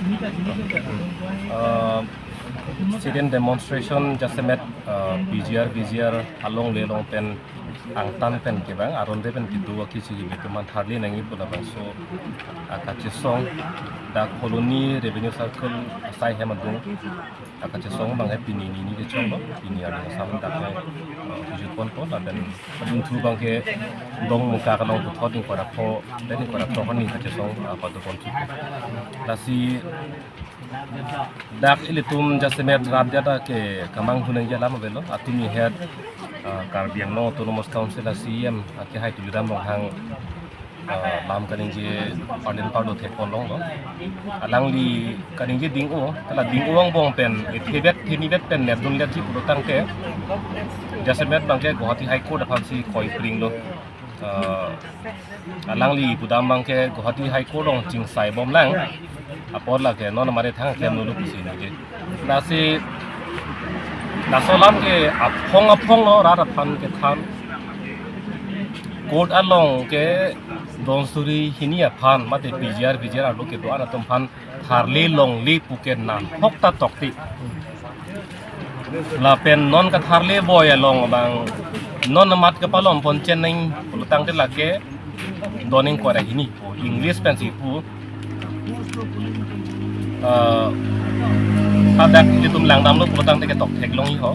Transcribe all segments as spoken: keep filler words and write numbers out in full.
Uh, sit-in demonstration jasemet, uh, P G R, V G R alongle along pen angtan pen kevang, aron de pen kedo akichi kebe teman tharle nangji pu labangso akachesong dak Phuloni Revenue Circle asai hem adung akachesong abang he pini nini kechonglo, pini arni asam dak he, uh, kejut ponpo, lapen adunthu abang ke Dongmukak along puthot ingkoi ra pho, ingkoi ra pho kani kachesong, uh, pado ponthu. Lasi dak ilitum jasemet rat dia dak ke kemanghu nangji alam avelo, atumi het, uh, Karbi Anglong Autonomous Council a C E M, uh, akehai Tuliram Ronghang, uh, lam kaningje parlin parlo thek pon longlo. Alangli kaningje ding-o, hala ding-o angbong pen, eh, thevet, thenivet pen nepdunletji pulo tangte, jasemet abang ke Guwahati High Court aphansi koi pringlo. Uh, alangli pudam abang ke Guwahati High Court along chingsai bomlang. Apor lake non amare thang klemlo pusi ningje. Lasi laso alam ke aphong aphong lo rat aphan kethan. Court along ke don suri hini aphan mate P G R, V G R arlo kedo-an atum aphan tharle longle pu ke nangkok ta tokte. Lapen non katharle boi along abang non amat kepalom pon cheneng pulo tangte lake don ingkoi ra hini pu English pensi pu. Uh, hadak ilitum langdamlo pulo tangte ketok theklongji ho.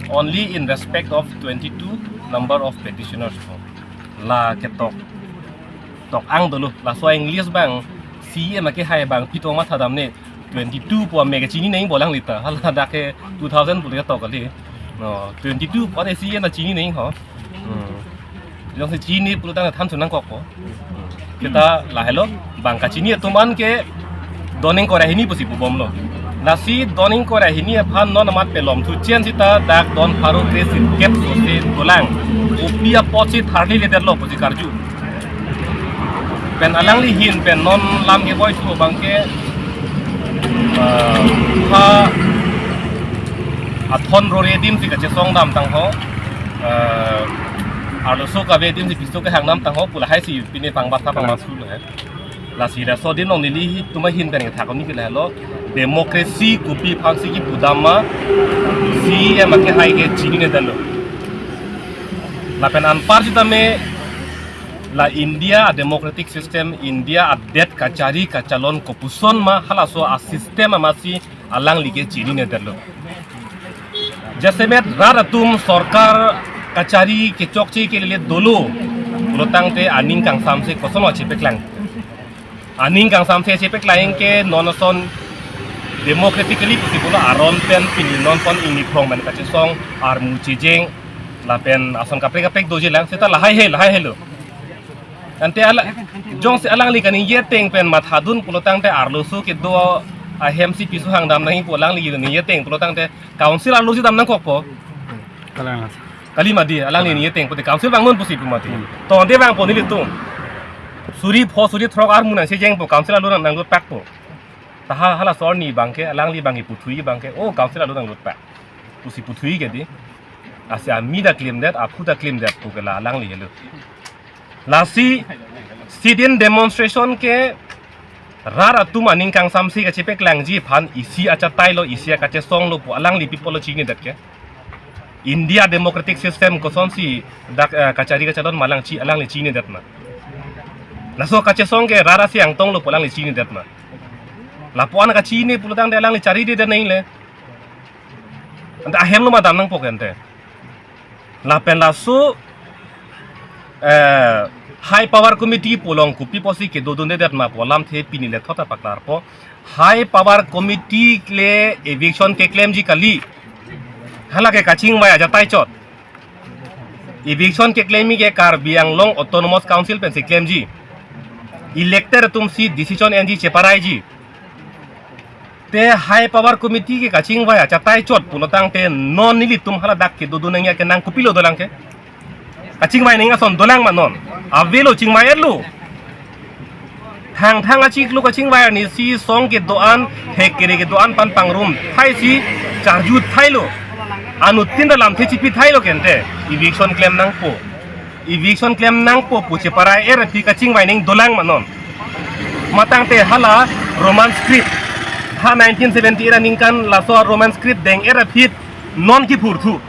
Only in respect of twenty-two number of petitioners ho. La ketok tok-ang dolo. Laso English abang C E M akehai abang pitong mathadam ne twenty-two pu ame kachini nangji bolang lita. Hala dak ke two thousand pu ketok kali. No, twenty-two pu ane C E M na chini nangji ho. Hmm. Jongsi chini pulo tangte than su nangkokpo. Hmm. Seta lahelo abang kachini atum an ke don ingkoi ra hini pusi pubomlo. Lasi don ingkoi ra hini aphan non amat pelom thu chen seta dak don pharo kre sirkep sose dolang. Kopi apotsi tharleledetlo pusi karju. Pen alangli ahin pen non lam keboi thu abang ke, eh, ha athon rore adim si kachesong dam tang ho. Eh, arloso kave adim si piso kehang dam tang ho pu lahai si pine pangbat ta pangbat sulo he. Lasi laso adim along nelitum ahin pen kethak ni ke lahelo. Democracy kopi aphansi kipudam ma C E M akehai ke chininedetlo. Lapen anpar sitame la India a democratic system, India adet kachari kachalon kopuson ma halaso a system amatsi alangli ke chininedetlo. Jasemet rat atum sorkar kachari kechokche kelele dolo pulo tangte aning kangsamse koson achepeklang. Aning kangsamse chepeklang ke non ason democratically pusi pulo aron pen pini non ason ingni phrong pen kachesong armu chejeng lapen ason kaprek kaprek doji lang seta lahai he lahai helo. Ante ala jongsi alangli kaningje ateng pen mathadun pulo tangte arloso kedo ahem si piso hang dam nangji pu alangli ningje ateng pulo tangte council arlo si dam nangkokpo. Kalang. Kali mati, alangli ningje ateng pute council vangnon pusi pu mati. Hmm. Tangte vangpo nelitum. Suri pho suri throk armu nangchejengpo council arlo nang nanglutpakpo. Taha halaso arni abang ke, alangli abang ke puthui abang ke, oh, council arlo nanglutpak pusi puthui ke di. Asi ami ta klemdet, aphu ta klemdet pu ke la alangli helo. Lasi sit-in demonstration ke rat atum aning kangsamse kachepeklangji aphan isi achatailo, isi akachesonglo pu alangli pi pulo chinidet ke. India democratic system kosonsi dak, eh, kachari kachalon ma alangli chi, alangli chinidet ma. Laso kachesong ke rat asi angtonglo pu alangli chinidet ma. Lapuan kachini pulo tangte alangli charidedet nangle. Ante ahemlo ma dam nangpo ke ante. Lapen laso, eh, High Power Committee pu along kopi apotsi kedodundedet ma pu alamthe pini lethot ta paklarpo. High Power Committee le eviction keklemji kali. Hala ke kachingvai ajatai chot. Eviction keklem ke Karbi Anglong Autonomous Council pensi klemji. Elected atumsi decision enji cheparaiji. Te High Power Committee ke kachingvai achatai chot pulo tangte non nelitum hala dak kedodun nangji akenang kopilo dolang ke. Kachingvai nangji ason dolang ma non. Avelo chingvai-etlo. Thangthang achiklo kachingvai arnisi song kedo-an, hek kere kedo-an pen pangrum thaisi charju thailo. Anuttin ta lamthe chipi thailo ke ante. Eviction klem nangpo. Eviction klem nangpo pu cheparai-et aphi kachingvai nangji dolang ma non. Matangte hala Roman script Ha nineteen seventy-eight aningkan laso Roman script deng-et aphi non kiphurthu.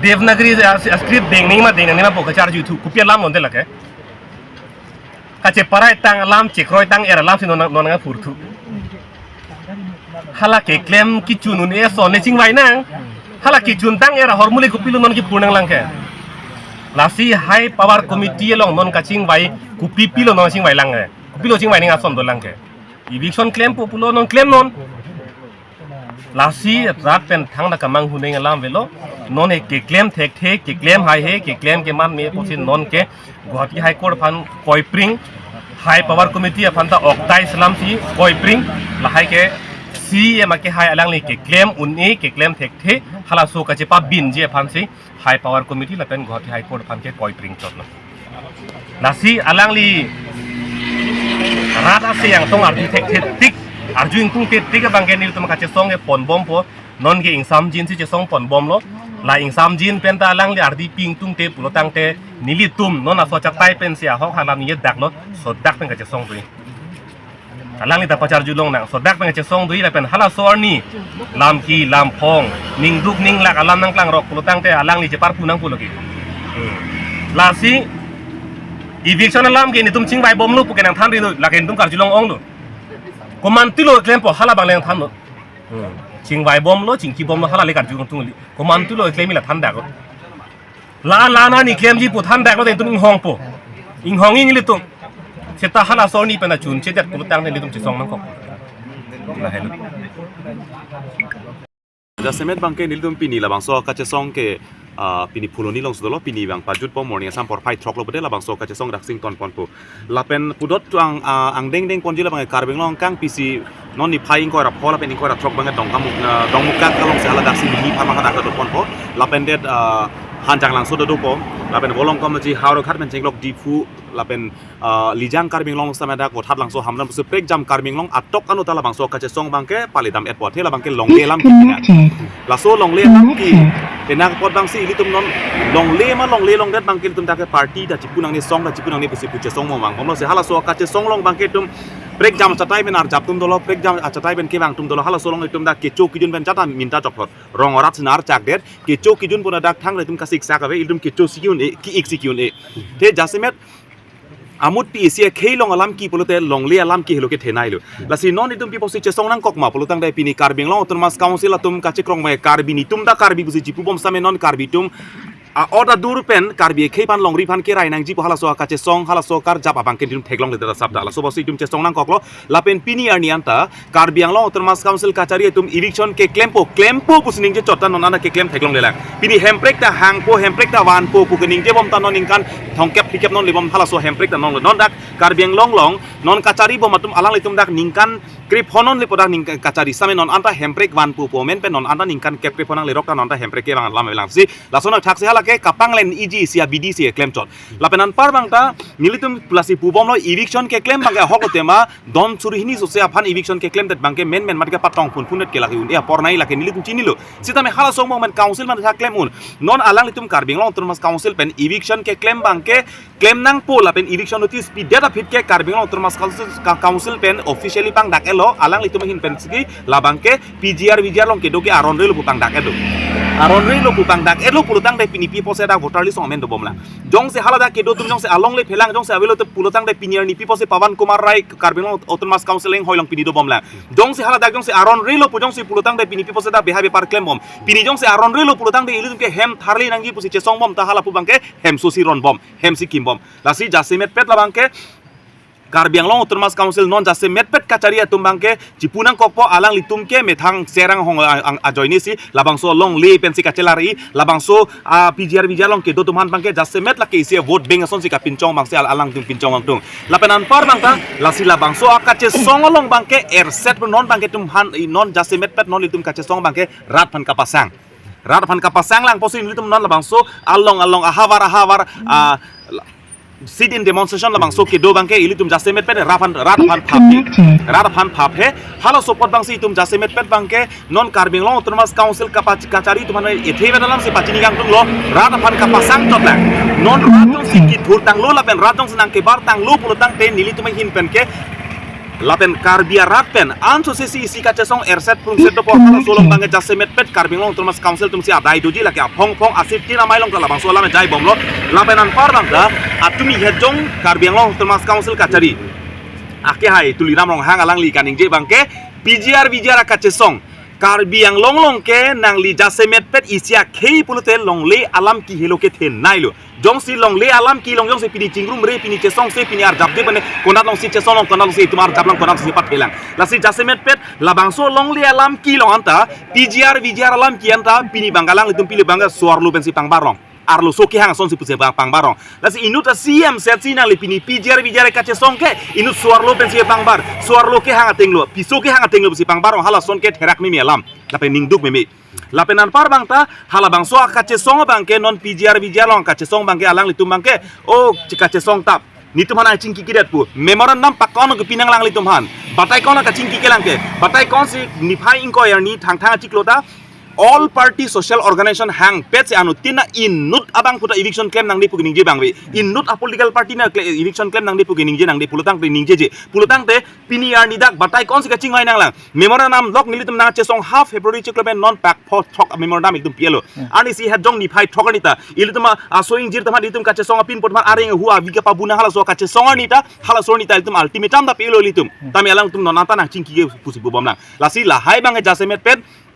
Devanagari a, a script deng nangji ma deng nangne ma pu kacharjuthu. Kopi alam non te lake. Kacheparai tang alam, chekroi tang-et alam si non, non nangphurthu. Hala keklem kechun un-e ason le chingvai nang. Hala kechun tang-et ahormu le kopilo non kiphur nanglang ke. Lasi High Power Committee along non kachingvai, kopi pilo non chingvai lang ke. Kopilo chingvai nangji ason dolang ke. Eviction klempo pulo non klem non. Lasi rat pen thangta kamanghu nangji alam avelo. Non ke keklem thekthe, keklem haihe, keklem keman me pusi non ke Guwahati High Court aphan koipring, High Power Committee aphan ta oktai selam si koipring, lahai ke C E M akehai alangli keklem un-e, keklem thekthe, halaso kachepabinji aphan si High Power Committee lapen Guwahati High Court aphan ke koipring chotlo. Lasi alangli rat ase angtong arju thekthe tik, arju ingtungte tik abang ke nelitum kachesong ke ponbompo, non ke ingsamjin si chesong ponbomlo. La ingsamjin pen ta alangli ardi pi ingtungte pulo tangte nelitum non aso chatai pen si ahok halam ningje daklo, sodak pen kachesong dui. Alangli ta pacharjulong nang, sodak pen kachesong dui lapen halaso arni lamki lamphong, ningduk ninglak alam nangklangrok pulo tangte alangli cheparpu nang pulo ke. Hmm. Lasi eviction alam ke nelitum chingvaibomlo pu ke nangthanri lo, lake nelitum karjulong onglo. Komantulo klempo hala abang le nangthanlo. Hmm. Chingvaibomlo, chingkibomlo, hala le karjulong tungli. Komantulo klem ila thandaklo. La, la na ni klemji pu thandaklo, nelitum inghongpo. Inghong ing nelitum. Seta halaso arni pen achun chedet pulo tangte nelitum chesong nangkok. Lahelo. Jasemet abang ke nelitum pini labangso kachesong ke, ah, pini Phuloni alongsi dolo, pini abang pajutpo, morning asam porphai throklo bede labangso kachesong daksing tonponpo. Lapen pudot tu ang, ah, angdengdeng ponji labang Karbi Anglong kangpisi non niphai ingkoi ra pho lapen ingkoi ra throk abang Dongkamuk, ah, Dongmukak alongsi hala daksi mini pharma hadak do ponpo. Lapen det, ah, Hanjanglangso dopo. Lapen Volongkom ji Howraghat pen chenglok Diphu lapen, ah, Lijang Karbi Anglong sitame dak Vothatlangso Hamren pusi prekjam Karbi Anglong atok ano ta labangso kachesong abang ke palidam-etpo, athe labang ke longle alam ke. Laso longle alam ke penang apot abang si ilitum non longle ma longle longdet abang ke ilitum dak ke party ta chipu nangne, song ta chipu nangne pusi pu chesong mo abang. Bomlo si halaso kachesong along abang ke itum prekjam achatai pen arjap atum dolo, prekjam achatai pen kevang atum dolo, halaso along itum dak kecho kejun pen jata minta chokthot. Rong arat sinar chakdet, kecho kejun pon dak thang itum kasiksak ave, itum kecho si ke-un-e, ki-ik si ke-un-e. Te jasemet amut pi isi akhei along alam ke pulote longle alam ke helo kethenei lo. Lasi non itum pi pusi chesong nangkok ma pulo tangte pini Karbi Anglong Autonomous Council atum kachekrong me Karbi nelitum ta Karbi pusi chipubom same non Karbi atum a-ot adur pen Karbi akhei aphan longri aphan kerai nangji pu halaso kachesong halaso karjap abang ke nelitum theklongle ta sap da. Laso pusi itum chesong nangkoklo lapen pini arni anta Karbi Anglong Autonomous Council kachari atum eviction keklempo, klempo pusi ningje chot ta non anta keklem theklonglelang. Pini hemprek ta hangpo, hemprek ta vanpo pu keningje bom ta non ningkan thomkep phlikep non lebom halaso hemprek ta non lo. Non dak Karbi Anglong along non kachari bom atum alanglitum dak ningkan krepho non lepo dak ningkan kachari same non anta hemprek vanpo pu amen pen non anta ningkan kep krepho nanglerok ta non anta hemprek kevang alam avelang si. Laso nangthak si hala ke kapanglen iji isi abidi si keklem chot. Lapen anpar abang ta nelitum lasi pubomlo eviction keklem abang ke ahok lo tema don suri hini sose aphan eviction keklemdet abang ke menmen mat ke patong phunphundet ke lake un-e apor nei lake nelitum chinilo. Sitame halaso amen council man tha klem un. Non alanglitum Karbi Anglong Autonomous Council pen eviction keklem abang ke klem nangpo lapen eviction notice pidet aphi ke Karbi Anglong Autonomous Council, ka-, Council pen officially pangdak-etlo, alanglitum ahin pen si ke labang ke P G R V G R along kedo ke aron relo pu pangdak-etlo. Aron relo pu pangdak-etlo pulo tangte pini pi pusi dak voter list along amen dobomlang. Jongsi hala dak kedo atum jongsi alongle phelang jongsi avelo te pulo tangte pini arni pi pusi Pawan Kumar Rai Karbi Anglong Autonomous Council enghoi along pini dobomlang. Jongsi hala dak jongsi aron relo pu jongsi pulo tangte pini pi pusi dak behave par klembom. Pini jongsi aron relo pulo tangte ilitum ke hem tharli nangji pusi chesongbom ta hala pu abang ke hem susi ronbom, hem si kimbom. Lasi jasemetpet labang ke Karbi Anglong Autonomous Council non jasemetpet kachari atum abang ke chipu nangkokpo alanglitum ke methang serang hong ang, ang ajoine si labangso longle pensi kachelar-i labangso, ah, P G R V G R along kedo atum aphan abang ke jasemet lake isi vote bank asonsi kapinchong abang si al-, alangtum pinchong angtung. Lapen anpar abang ta lasi labangso akachesong along abang ke erset non abang ke atum aphan i non jasemetpet non ilitum kachesong abang ke rat aphan kapasang. Rat aphan kapasang lang pusi nelitum non labangso along along ahavar ahavar, ah, sit-in demonstration labangso kedo abang ke ilitum jasemetpet rat aphan, rat aphan phap he. Rat aphan phap he. Halaso apot abang si itum jasemetpet abang ke non Karbi Anglong Autonomous Council kapa-, kachari atum aphan ethe vedalam si pachini kangtunglo rat aphan kapasang chot lang. Non rat jongsi kithur tanglo lapen rat jongsi nangkebar tanglo pulo tangte nelitum ahin pen ke Lapen Karbi arat pen ansose si isi kachesong erset prungset dopo, halaso along abangke jasemetpet Karbi Anglong Autonomous Council atumsi adai doji, lake aphong phong asit tin amei along ta labangso alam jai bomlo. Lapen anpar abang ta atumi hejong Karbi Anglong Autonomous Council kachari akehai Tuliram Ronghang alangli kaningje abangke P G R V G R akachesong Karbi Anglong along ke nangli jasemetpet isi akhei pulote longle alam kehelo kethenei lo. Jongsi longle alam kelong jongsi pini chingrumre, pini chesongse, pini arjapje pene, konat alongsi chesong long, konat alongsi itum arjap lang, konat alongsi pathelang. Lasi jasemetpet labangso longle alam kelong anta, P G R V G R alam ke anta, pini abang alanglitum pilo abang suarlo pensi pangbar long. Arloso kehang asonsi pusi pang pangbar long. Lasi inut a C M set si nangli pini P G R V G R kachesong ke inut suarlo pensi pangbar, suarlo kehang ateng lo, piso kehang ateng lo pusi pangbar long, halason ke therak meme alam, lapen ningduk meme. Lapen anpar abang ta halabangso akachesong abangke non P G R V G R along kachesong abangke alanglitum abangke, o, kachesong tap. Netum aphan chingki kedet pu. Memorandum pakon ke pinang alanglitum aphan. Batai kon kachingki kelang ke. Batai konsi niphai ingkoi arni Thangthang achiklo ta all party social organization hangpet si anuttin inut abang puta eviction klem nangji pu keningje abang ave. Inut a political party na kle-, eviction klem nangji pu keningje nangji pulotangte ningjeje. Pulotangte pini arni dak batai konsi kachingvai nanglang. Memorandum lok nelitum nangchesong half February chiklo pen non pak pho throk memorandum itum pilo. Hmm. Arnisi hejong niphai throk arni ta ilitum a, aso ingjir teman ilitum kachesong apin pot man areng hu avi kepabuna halaso kachesong arni ta, halaso arni ta ilitum ultimatum ta pilo ilitum. Hmm. Tame alangtum non anta nangchingki ke pusi bubom lang. Lasi lahai abang jasemetpet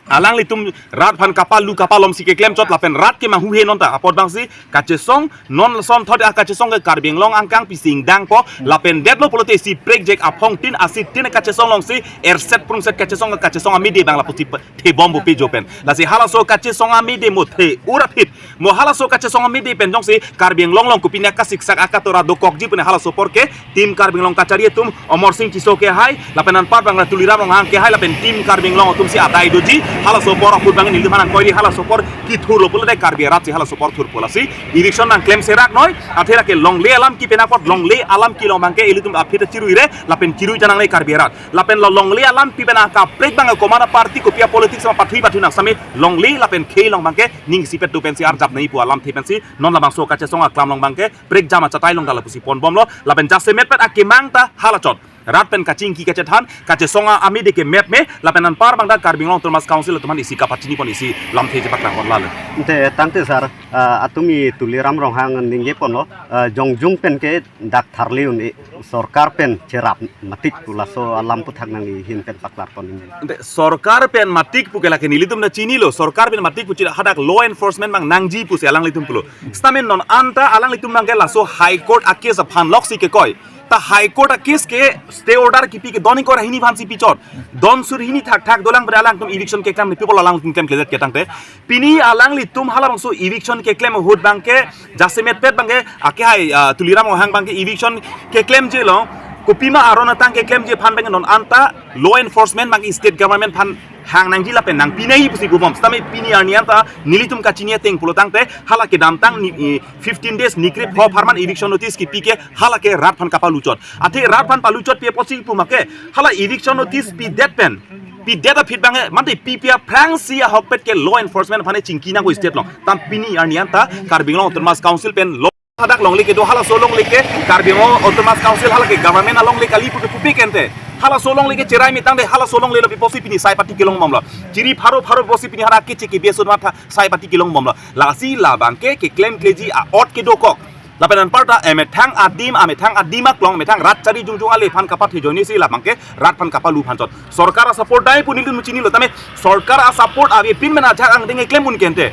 alanglitum rat aphan kapalu kapalomsi keklem chot lapen rat kemanghuhe non ta apot abangsi kachesong non lason thot akachesong ke Karbi Anglong angkang pisi ingdangpo lapen detlo pulote isi prekjak aphong tin asit tin kachesong alongsi erset prungset kachesong kachesong amide abang lapusi pe-, thebom bupe jopen. Lasi halaso kachesong amide mo the-ur aphi mo halaso kachesong amide pen jongsi Karbi Anglong along kopine kasiksak akatora dokokji pune halaso apor ke Team Karbi Anglong kachari atum Omor Sing Tisso kehai, lapen anpar abang Tuliram Ronghang kehai, lapen Team Karbi Anglong atumsi adai doji, halaso apor ahut abang nelitum aphan koiri halaso apor kethurlo pulote Karbi arat si halaso apor thurpo lasi. Eviction nangklem serak noi, athe lake longle alam kepi apot longle alam kelong abangke ilitum aphi ta chiruire, lapen chirui ta nangne Karbi arat. Lapen lo longle alam kepi pen akaprek abang komat a party kopi a politics ma pathui pathui nang same longle lapen khei along abangke ning isipet do pensi arjap nangji pu alamthe pensi non labangso kachesong aklam along abangke prekjam achatai along ta lapusi ponbomlo, lapen jasemetpet akemang ta halachot. Rat pen kachingki kachethan, kachesong amide ke map me, lapen anpar abang ta Karbi Anglong Autonomous Council atum aphan isi kapachini pon isi lamthe chepaklangpon lalo. Ante tangte sir, ah, atumi Tuliram Ronghang ningje ponlo, ah, jongjung pen ke dak tharli un-e sorkar pen cherap matik pu laso alam aputhak nangli ahin pen paklarpon ningje. Ante sorkar pen matik pu ke lake nelitum ta chinilo, sorkar pen matik pu chira hadak law enforcement abang nangji pusi alanglitum pulo. Stamen non anta alanglitum abangke laso High Court a case aphan loksi kekoi. Ta High Court a case ke stay order kepi ke don ingkoi ra hini aphansi pichot. Don sur hini thakthak dolang pada alangtum eviction keklem ni people alangtum klem kledet ke tangte. Pini alanglitum halabangso eviction keklem ahut abangke jasemetpet abangke akehai, ah, Tuliram Ronghang abangke eviction keklemje long. Kopima aron atang keklemje aphan abangke non anta law enforcement abangke state government aphan hang nangji lapen nangpi nangji pusi bubom. Setame pini arni anta nelitum kachini ateng pulotangte hala kedamtang ni, eh, fifteen days nikre pho apharman eviction notice kepi ke hala ke rat aphan kapaluchot. Athe rat aphan paluchotpi apotsi pu make hala eviction notice pidet pen, pidet aphi abangke mate pipi aphrangsi ahokpet ke law enforcement aphan chingki nangkok state along. Tam pini arni anta Karbi Anglong Autonomous Council pen lo hadak longle kedo, halaso longle ke Karbi Anglong Autonomous Council hala ke government alongle kali pu ke pupe kente. Halaso longle ke cherai me tangte halaso longle lo pi apotsi pini sai pati kelong bomlo. Chiri pharo pharo apotsi pini hala ke chiki biasun matha sai pati kelong bomlo. Lasi labangke keklem kleji a-ot kedokok. Lapen anparta emethang adim, emethang adim aklong, emethang rat chari jongjong ale aphan kapathe ajoinesi labangke rat aphan kapalu aphan chot. Sorkar a-support dai pu nelitum chinilo, tame sorkar a-support avepin men ajak angdeng keklem un kente.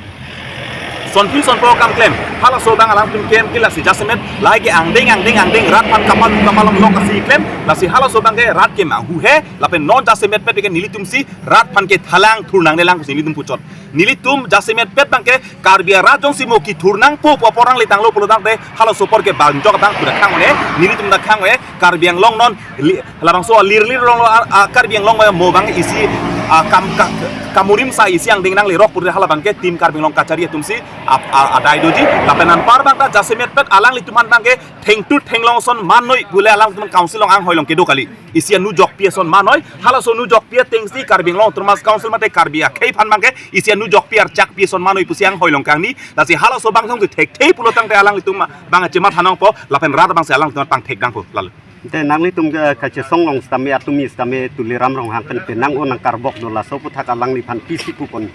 Sonphi sonpo akam klem. Halaso abang alangtum klem ke lasi jasemet, lahai ke angdeng angdeng angdeng rat aphan kapalu kapalong lok asi klem. Lasi halaso abangke rat kemanghuhe, lapen non jasemetpet ke nelitumsi rat aphan kethalang thurnang nelang pusi nelitum puchot. Nelitum jasemetpet abangke Karbi arat jongsi mo kethur nangpo pu apor nangle tanglo pulotangte halaso apor ke bangjok abang pu ta khang-o-e, nelitum ta khang-o-e, Karbi Anglong non li-, labangso alir lir rong lo a, a, Karbi Anglong mo abang isi, a, kam, ka, kamurim sa isi angdeng nanglerok pute halabangke Team Karbi Anglong kachari atumsi ap, a, adai doji. Lapen anpar abang ta jasemetpet alanglitum aphan abangke thengtut thenglong ason man noi pule alanglitum council along anghoi along kedo kali. Isi anu jokpi ason man noi, halaso anu jokpi atengsi Karbi Anglong Autonomous Council mate Karbi akhei aphan abangke isi anu jokpi archakpi ason man noi pusi anghoi along kangni. Lasi halaso abang song thekthe pulotangte alanglitum abang chematha nangpo, lapen rat abangsi alanglitum pangthek nangpo lalo. Te nanglitum ke kachesong along sitame atumi sitame Tuliram Ronghang pen penang-o nangkarbok do, laso aputhak alangliphan pisi pupon?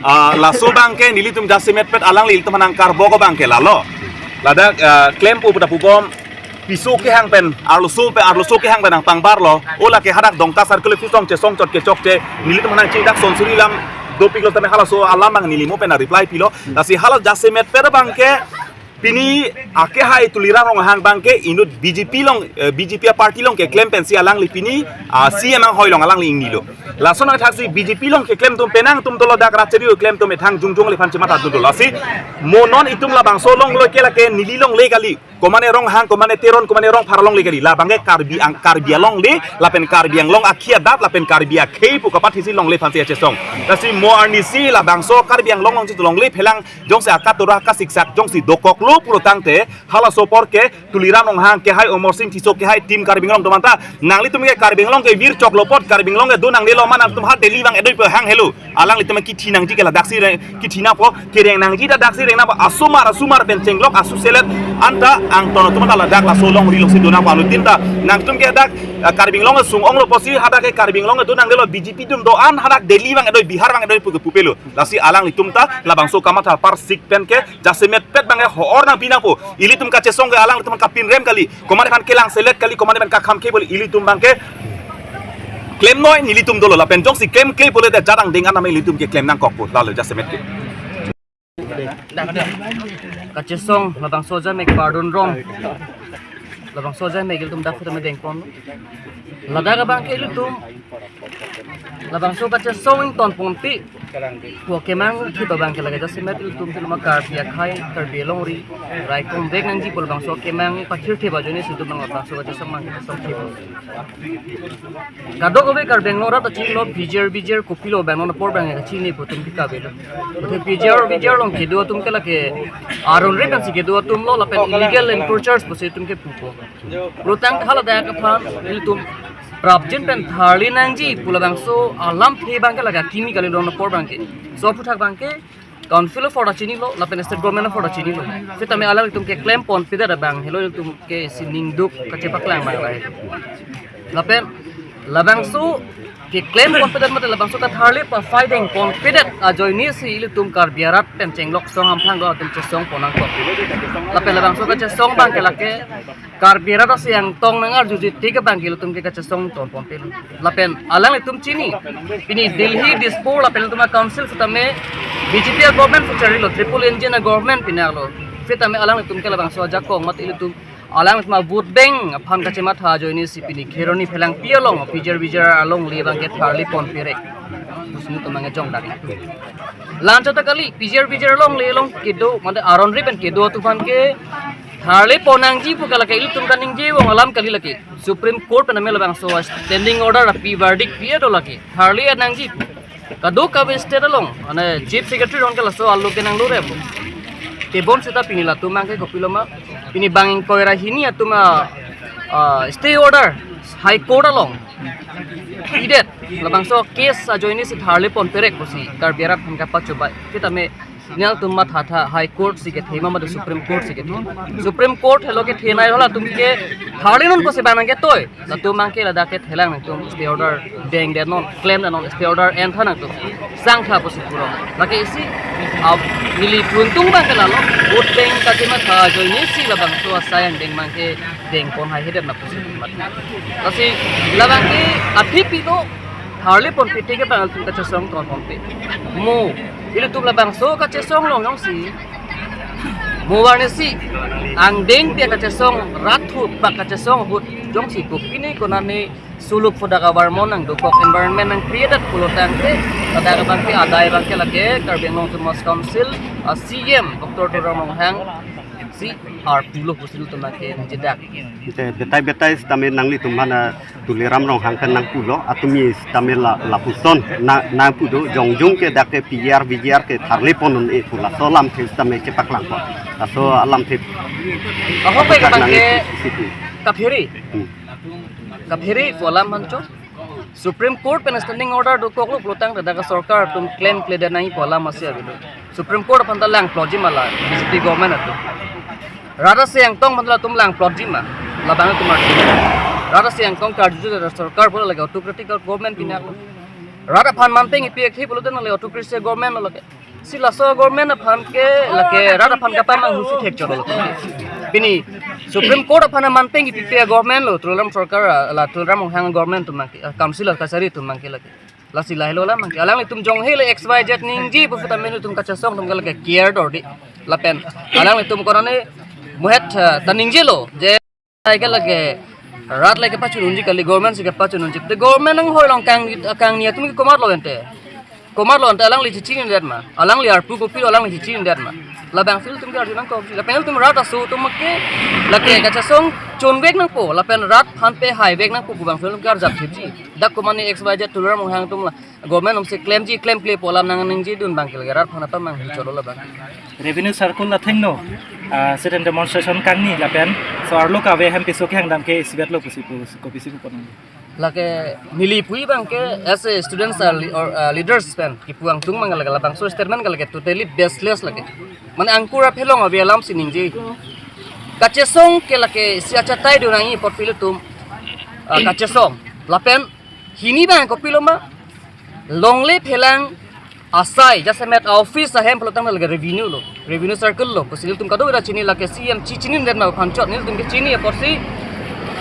Ah, laso abangke nelitum jasemet pet alangli ilitum nangkarbok abangke lalo. Ladak, ah, klempo puta pubom piso kehang pen, arloso pen, arloso kehang pen nangpangbarlo. O lake hadak Dongka Circle Office along chesong chot kechokche, nelitum nangchedak sonsuri lam dopiklo tame halaso alam abang neli mo pen reply pilo. Lasi hala jasemet pet abangke pini akehai Tuliram Ronghang abangke inut B J P along, eh, B J P aparty along keklem pensi alangli pini, ah, C M anghoi along alangli ingnilo. Lason athaksi B J P along keklem atum penang atum dolo, dak rat cheri keklem atum ethang jongjong aliphan chematha atum dolo. Lasi mo non itum labangso along lo ke lake neli alongle kali. Komane Ronghang, komane Teron, komane Rongphar alongle kali. Labangke Karbi Ang-, Karbi alongle, lapen Karbi Anglong akhei adat, lapen Karbi akhei pu kapathisi longle aphansi kachesong. Lasi mo arnisi labangso Karbi Anglong along si longle phelang jongsi akatura kasiksak jongsi dokoklo pulo tangte, halaso apor ke Tuliram Ronghang kehai, Omorsing Tisso kehai, Team Karbi Anglong atum anta nanglitum ke Karbi Anglong ke vir choklo apot, Karbi Anglong ke do nangnelo ma nangtum ha Delhi abang edoi pe hang helo. Alanglitum kithi nangji ke ladaksi reng, kithi nangpo, kereng nangji ta daksi reng nangpo, asomar, asomar pen chenglok, asu selet, anta angton atum anta ladak laso alongri alongsi do nangpo, anuttin ta nangtum ke dak, eh, Karbi Anglong sung onglo pusi hadak ke Karbi Anglong do nangnelo, B J P atum do-an hadak Delhi abang edoi, Bihar abang edoi pu kepupelo. Lasi alanglitum ta labangso kamatha apar sik pen ke jasemet pet abangke ho-or nangpi nangpo. Ilitum kachesong ke alanglitum kapinrem kali. Komane aphan kelang selet kali, komane aphan kakham ke bol ilitum abangke klemnoi nelitum dolo, lapen jongsi klemkle pulote jadang ding aname ilitum keklem nangkokpo, lalo jasemet ke. Kachesong labangso ajamek pardon rong. Labangso ajamek ilitum dak sitame dengpon. Ladak abangke ilitum labangso kachesong ingtonponpe pu kemang thip abangke lake jasemet ilitum ke loma Karbi akhei, Karbi alongri raikom vek nangji pu labangso kemang pathirthip ajoine si ilitum abang labangso kachesong abangke kachesong thip. Kadokave Karbi Anglong arat ta chini lo, P G R, V G R kopilo abang non apor abang kachini pu atum ke kave lo. Athe P G R, V G R along kedo atum ke lake aron rep pensi kedo atum lo, lapen illegal encroachers pusi itum ke pupo. Pulo tangte haladak aphan ilitum prapjin pen tharli nangji pu labangso alamthe abangke lake kimi kali, non apor abangke. So aputhak abangke Council apor ta chinilo, lapen State Government apor ta chinilo. Sitame alanglitum keklemponpedet abang helo ilitum ke sining duk kachepaklang abang lahai. Lapen labangso keklemponpedet mate labangso katharli paphai dengponpedet ajoine si ilitum Karbi arat pen chenglok song hamphang do atum chesongpon nangkok. Lapen labangso kachesong abangke lake Karbi arat asi angtong nangarjuji tik abangke ilitum ke kachesong tonponpelo. Lapen alanglitum chini, pini Delhi, Dispur lapen ilitum a-council sitame B J P a-government pu charlilo, triple engine a-government pini arlo. Sitame alanglitum ke labangso ajakong mate ilitum alanglitum a-vote bank aphan kachematha ajoine si pini Kheroni Phelangpi along P G R V G R alongle abangke tharliponperek pusi nelitum abangke jongdari. La-anchot ta kali, P G R V G R alongle along kedo mate aron rep pen kedo atum aphan ke tharlipon nangji pu ke lake ilitum kaningje vong alam kali lake. Supreme Court pen tame labangso standing order api, verdict pi do lake. Tharli nangji pu. Kadokave state along, mane Chief Secretary ron ke laso alo ke nanglo rep. Tebon seta pini latum abangke kopilo ma, pini bang ingkoi ra hini atum a, ah, stay order High Court along pidet, labangso case ajoine si tharliponperek pusi Karbi arat aphan kapachobei. Sitame nelitum mathatha High Court si kethe ma mate Supreme Court si kethe. Supreme Court helo kethenei, halatum ke tharlinon pusi abang nangketoi. Latum abangke ladak kethelang nangtum stay order dengdetnon, klemdetnon, stay order entha nangtum. Sangtha pusi puro. Lake isi, ah, neli pu ingtung abangke lalo, vote bank kachematha ajoine si labangso asai angdeng abangke dengpon haihedet nang pusi mat. Lasi labangke aphi pilo, tharliponpe tik ke abang ilitum kachesong tonponpe. Mo, ilitum labangso kachesong along jongsi mo arnisi angdengpi akachesong, rat thu pa kachesong ahut jongsi kopine konane suluk phodak abar mo nangdokok, environment nang created pulo tangte, ladak abangke adai abangke lake Karbi Anglong Autonomous Council a-C E M Doctor Tuliram Ronghang si arpulo pusi ilitum abangke ningjedak. Te betai betai sitame nanglitum aphan a Tuliram Ronghang pen nangpulo, atumi sitame la, lapuson na, nangpu do, jongjong ke dak ke P G R V G R ke tharlipon un-e pu laso alamthe sitame chepaklangpo. Laso alamthe. Ahok ke dak nang abangke isi pu. Kaphere. Hmm. Kaphere pu alam aphan cho. Supreme Court pen standing order dokoklo pulo tangte dak sorkar atum klemkledet nangji pu alam asi avelo. Supreme Court aphan ta langplotji ma la B J P government atum. Rat asi angtong aphan ta latum langplotji ma. Labang tum arju. Rat asi angkong karju sorkar pulo lake autocratic government pini aklo. Rat aphan man pengpi akhei pulote lake autocracy government lo lake. Si laso government aphan ke lake rat aphan kapamanghu si thek cholo. Pini Supreme Court aphan man pengpi government lo, Tuliram sorkar, la Tuliram Ronghang government atum abangke, ah, council kachari atum abangke lake. Lasi lahelo alam abangke. Alanglitum jonghe le X Y Z ningje pusitame ilitum kachesong atum ke lake care dorde. Lapen alanglitum konane muhet, ah, ta ningjelo je ai ke lake rat lake pachun unji kali, government si kepachun unji. Te government nanghoi along kang, kangni atum ke komatlo ente. Komatlo ente, alangli chichinidet ma. Alangli arpu kopilo, alangli chichinidet ma. Labangsi ilitum ke arju nangkok. Lapen ilitum rat aso atum ke lake kachesong chonvek nangpo. Lapen rat aphan pehai vek nangpo pu abangsi ilitum ke arjap thipji. Dak komane X Y Z Tuliram Ronghang atum la government atum si klemji klemklepo alam nangningjidun abangke lake rat aphan apamanghu cholo labang. Revenue circle athengno, ah, sit-in demonstration kangni lapen so arlo kave hem piso kehang dam ke isibet lo pusi pu, kopisi pu ponang. Lake neli pu abangke as a students are li-, or, ah, leaders pen kipu angtung abang lake labangso statement ke lake totally baseless lake. Mane angkur aphelong ave alam si ningje. Kachesong ke lake isi achatai do nangji apot ilitum, ah, kachesong. Lapen hini abang kopilo ma? Longle phelang asai, jasemet office ahem pulotangte lake revenue lo, revenue circle lo, pusi ilitum kadokave ta chini lake C E M chechinidet ma aphan chot, nelitum ke chini apotsi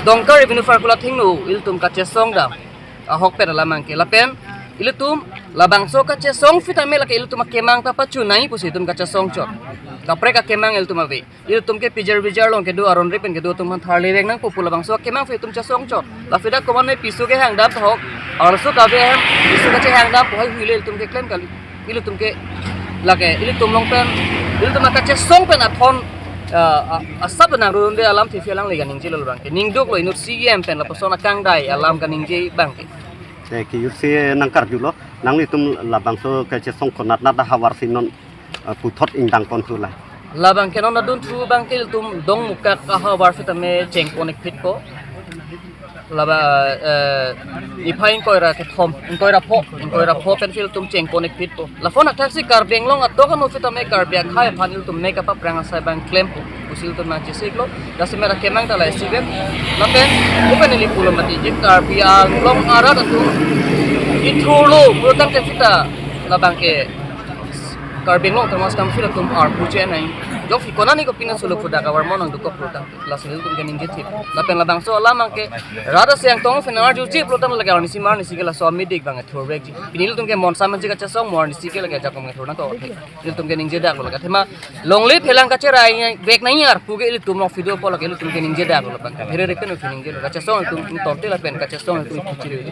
Dongka revenue circle athengno ilitum kachesong dam ahokpet alam abangke. Lapen ilitum labangso kachesong pusitame lake ilitum akemang ta pachun nangji pusi ilitum kachesong chot. Kaprek akemang ilitum ave. Ilitum ke pijar bijar along kedo aron ripen kedo atum aphan tharli vek nangpo pu labangso akemang ilitum chesong chot. Lapen dak komane piso kehang dam ahok, arloso kave hem piso kachehang dam pu heihui le ilitum keklem kali. Ilitum ke lake ilitum along pen, ilitum akachesong pen athon, ah, ah, asap nang runde alam thipsi alangli kaningje lo abangke. Ningduklo inut C E M pen lapuson akangdai alam kaningje abangke. Eh, ke-use nangkarjulo, nanglitum labangso kachesong konatnat ahavar si non, eh, puthot ingdang pon thu la. Labangke non adunthu abangke ilitum Dongmukak ahavar sitame chengpon-ikphitpo. Laba, eh, niphai ingkoi ra kethom, ingkoi ra pho, ingkoi ra pho pensi ilitum chengpon-ikphitpo. Lapuson athaksi Karbi Anglong atok ano sitame Karbi akhei aphan ilitum mek apaphrang asai abang klempo pusi ilitum nangchesiklo. Jasemet akemang ta lahai-si pen. Lapen, open neli pulo mati je Karbi Anglong arat atum ithurlo pulotangte sita labangke Karbi Anglong Autonomous Council atum arpu chenai. Jongsi konane kopine solo pu dak avar mo nangdukok pulotangte. Lasi ilitum keningje thip. Lapen labangso alam abangke rat asi angkong pen arjuji pulotangte lake arnisi marnisi ke laso amedik abang thurvekji. Pini ilitum ke monsa mansi kachesong, mo arnisi ke lake ajakong thur nangkok. Ilitum keningje daklo lake. Athema longle phelang kacherai vek nangji arpu ke ilitum along video po lake ilitum keningje daklo labang. Phere reken keningje lo. Kachesong ilitum tonte lapen kachesong ilitum kuchiri.